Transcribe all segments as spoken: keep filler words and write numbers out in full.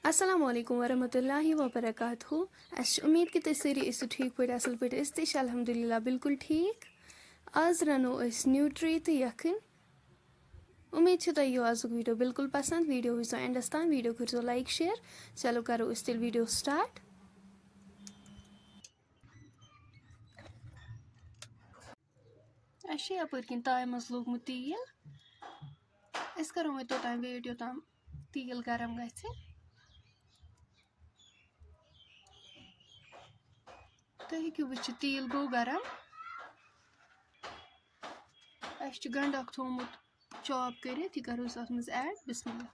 السلام علیکم ورحمۃ اللہ وبرکاتہ۔ اَسہِ چھِ اُمید کہِ تُہۍ سٲری ٲسِو ٹھیٖک پٲٹھۍ، اَصٕل پٲٹھۍ۔ أسۍ تہِ چھِ الحمدللہ بِلکُل ٹھیٖک۔ آز رَنو أسۍ نیوٗٹری تہٕ یَکھٕنۍ۔ اُمید چھِ تۄہہِ یِیو آزُک video بِلکُل پَسنٛد۔ Video وٕچھزیو endس تام، video کٔرۍزیو like، share۔ چلو کَرو أسۍ تیٚلہِ video start۔ اَسہِ چھُ یَپٲرۍ کِنۍ تایہِ منٛز لوٚگمُت تیٖل۔ أسۍ کَرو وۄنۍ توٚتام wait، یوٚتام تیٖل گرم گژھِ۔ تُہۍ ہیٚکِو وٕچھِتھ، تیٖل گوٚو گرم۔ اَسہِ چھُ گنٛڈٕ اکھ تھوٚومُت chop کٔرِتھ، یہِ کَرو أسۍ اَتھ منٛز add۔ بسم اللہ۔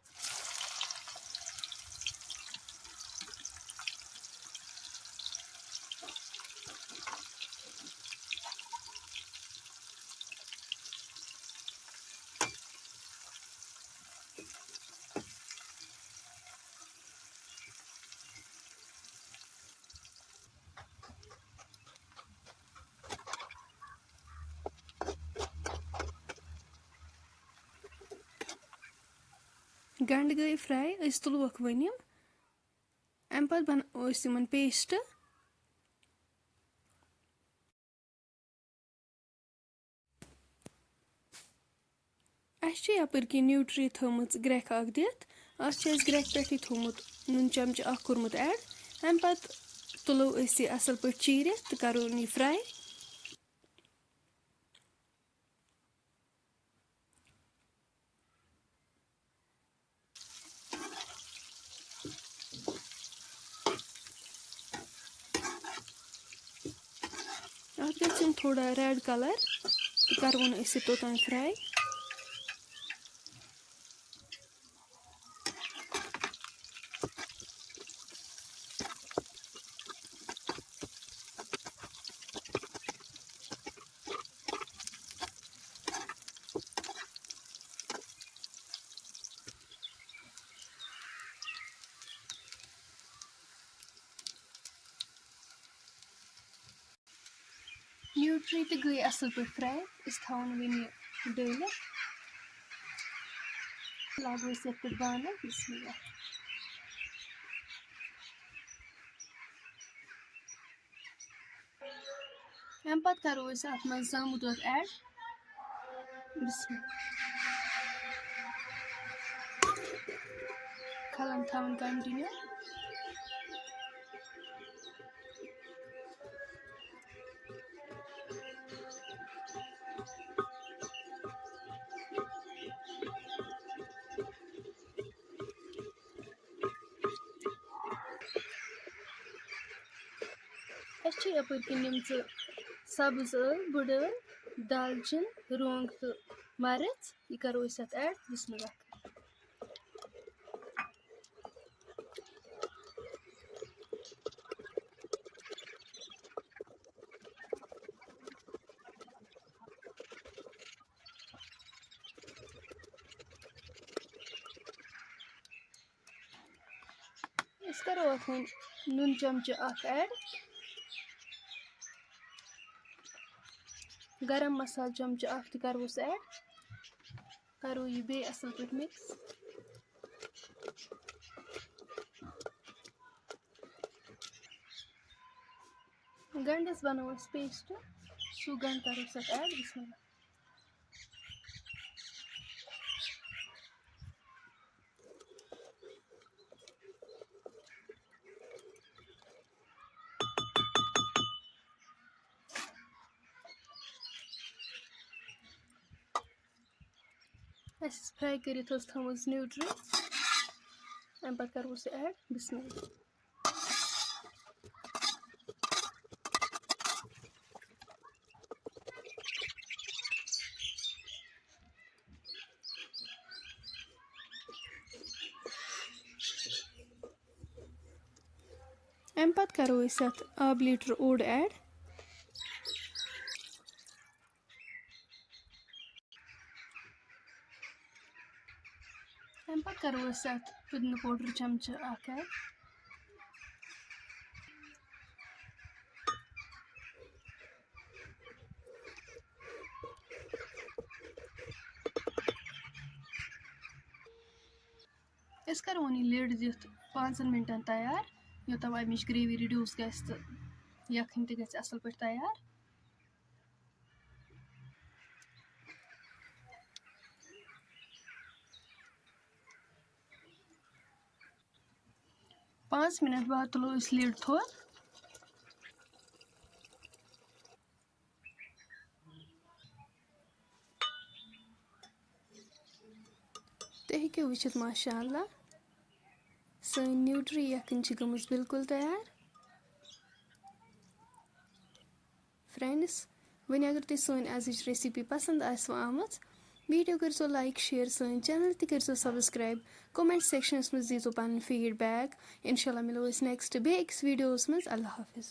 گنٛڈٕ گٔے fry، أسۍ تُلوکھ وۄنۍ یِم۔ اَمہِ پَتہٕ بَناوو أسۍ یِمَن paste۔ اَسہِ چھِ یَپٲرۍ کِنۍ نیوٗٹری تھٲومٕژ گرٛٮ۪کھ اَکھ دِتھ۔ اَتھ چھِ اَسہِ گرٛٮ۪کھ پٮ۪ٹھٕے تھوٚومُت نُن چَمچہٕ اَکھ کوٚرمُت add۔ اَمہِ پَتہٕ تُلو أسۍ یہِ اَصٕل پٲٹھۍ چیٖرِتھ تہٕ کَرون یہِ fry۔ اَتھ گژھِ یُن تھوڑا red colour، تہٕ کَرون أسۍ یہِ توٚتام fry۔ نیوٗٹری تہِ گٔے اَصٕل پٲٹھۍ fry۔ أسۍ تھاوون وۄنۍ یہِ ڈٲلِتھ۔ لاگو أسۍ یَتھ پٮ۪ٹھ بانہٕ۔ بسم اللہ۔ اَمہِ پَتہٕ کَرو أسۍ اَتھ منٛز زامُت دۄد add۔ بسم اللہ۔ کھَلَن تھاوُن continue۔ اَسہِ چھِ یَپٲرۍ کِنۍ نِمژٕ سَبٕز ٲلہٕ، بٕڈ ٲلہٕ، دالچیٖن، رۄنٛگ تہٕ مَرٕژ۔ یہِ کَرو أسۍ اَتھ add۔ بسم اللہ۔ أسۍ کَرو اَتھ وۄنۍ نُن چَمچہٕ اَکھ add، گرم مصالہٕ چَمچہٕ اَکھ تہِ کَرہوس add۔ کَرو یہِ بیٚیہِ اَصٕل پٲٹھۍ mix۔ گنٛڈَس بَناوو أسۍ paste، سُہ گنٛڈٕ کَرو أسۍ اَتھ add۔ بسم اللہ۔ اَسہِ ٲس fry کٔرِتھ حظ تھٲومٕژ نیوٗٹری، اَمہِ پَتہٕ کَرو أسۍ add۔ بسم اللہ۔ اَمہِ پَتہٕ کَرو أسۍ اَتھ آب لیٖٹر اوٚڑ add۔ اَمہِ پَتہٕ کَرو أسۍ اَتھ پُدنہٕ powder چَمچہٕ اَکھ add۔ أسۍ کَرو وۄنۍ یہِ lid دِتھ پانٛژَن مِنٹَن تیار، یوٚتام اَمِچ گرٛیوی ریڈیوٗس گژھِ تہٕ یَکھٕنۍ تہِ گژھِ اَصٕل پٲٹھۍ تیار۔ پانٛژھ مِنٹ بعد تُلو أسۍ lid تھوٚد۔ تُہۍ ہیٚکِو وٕچھِتھ، ماشاء اللہ، سٲنۍ نیوٗٹری یَکھٕنۍ چھِ گٔمٕژ بِلکُل تیار۔ فرٛٮ۪نٛڈٕس، وۄنۍ اگر تۄہہِ سٲنۍ آزٕچ recipe پَسنٛد آسِوٕ آمٕژ، video کٔرۍزیو like، share، سٲنۍ channel تہِ کٔرۍزیو subscribe، comment sectionَس منٛز دیٖزیو پَنٕنۍ feedback۔ اِنشاء اللہ مِلو أسۍ next بیٚیہِ أکِس videoَس منٛز۔ اللہ حافظ۔